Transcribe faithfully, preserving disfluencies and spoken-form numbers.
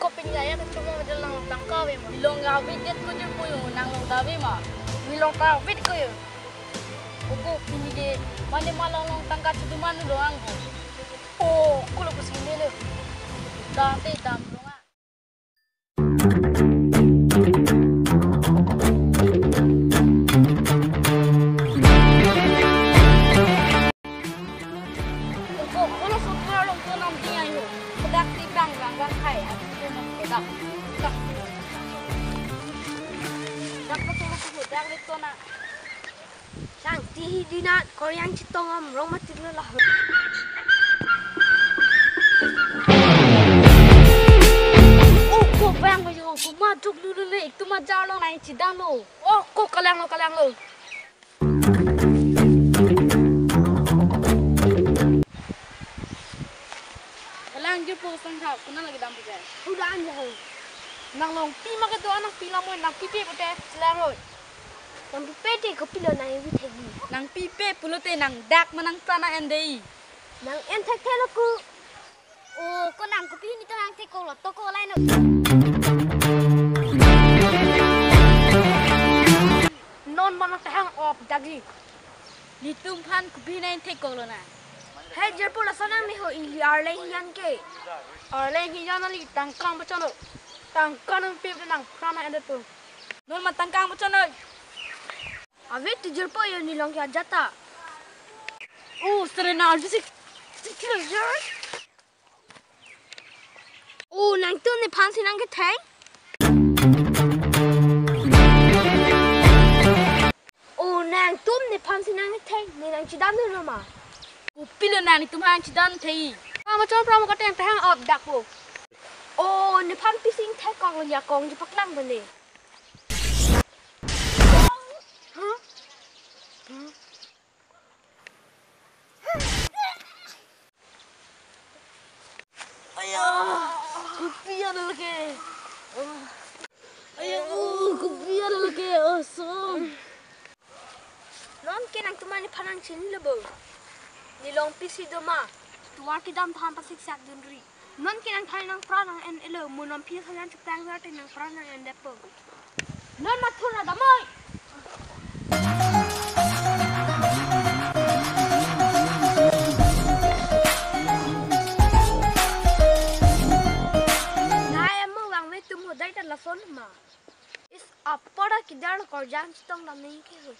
Ko pini layan cuma model nang tangka ave ma. Nilong ave det ko jirpo yo, nang long ta ave ma. Nilong ta ave ko yo. Ko pini ke mane ma long long tangka chuduman lo ang ko. Oh, ko lo ko sini le. Dam te dam long a. Ko, ko lo sutlo long ko nam ding ayo. Ko dak ti bang bang bang hai, aku tu nam ko dak. Dak. Dak ko tu ko dak le to na. Sang ti hi dinat koryang chitong am rong matik lo lah. Oh, ko bang ko yo, ko ma duk lu lu le, ik tu ma jar lo nai chidang lo. Oh, ko kalang lo, kalang lo. Kalang jirpo sang thap, kuna lagi dam pujai. Udah anja ho. Nang longpi ma kedo nangpi lamoi, nangpipe pute, selang oi. Nangpipe te kopilo nang evi thegi. Nangpipe pulote nang dak ma nang tana endei. Nang en thekthelo ku. Oh, ko nang kopi ni to nang thekok lo, to ko lai no. Non ma nang tahang op dagi. Nelitum aphan kopi nang thekok lo na. He jirpo lason nang me ho ili arleng hiyan ke. Arleng hiyan ali tangka nang pachon lo. Tangka nangpip nang pran nang endet po. Non ma tangka nang pachon lo. Ave tu jirpo yo nilong ke ajat ta. Oh, Serena, arju sik. Sik kilo jar. Oh, nangtum nephan si nang ketheng. Oh, nangtum nephan si nang ketheng. Ne nang chidam dun lo ma. Kopilo nang netum aphan chidam thei. Pran pachon pran mo kateng tahang op dak po. Oh, nephan pisi thekok lo ya kong ji paklang bane. Huh? Huh? Aya, kopi ada lagi. Aya, oh, kopi ada lagi. Oh, som. Non ke nangtum aphan nephan nang chini lo bo. Nelong pisi do ma. Tovar kedam aphan pasik sak dunri. Non ke nangthan nang pran nang en elo, mo non phi than nang chuplang jar te nang pran nang endet po. Non ma thur ra damoi. Nai amo vangve tum hodai ta lason ma. Is apor ta kidar lo korjang chitong dam nang ke ho.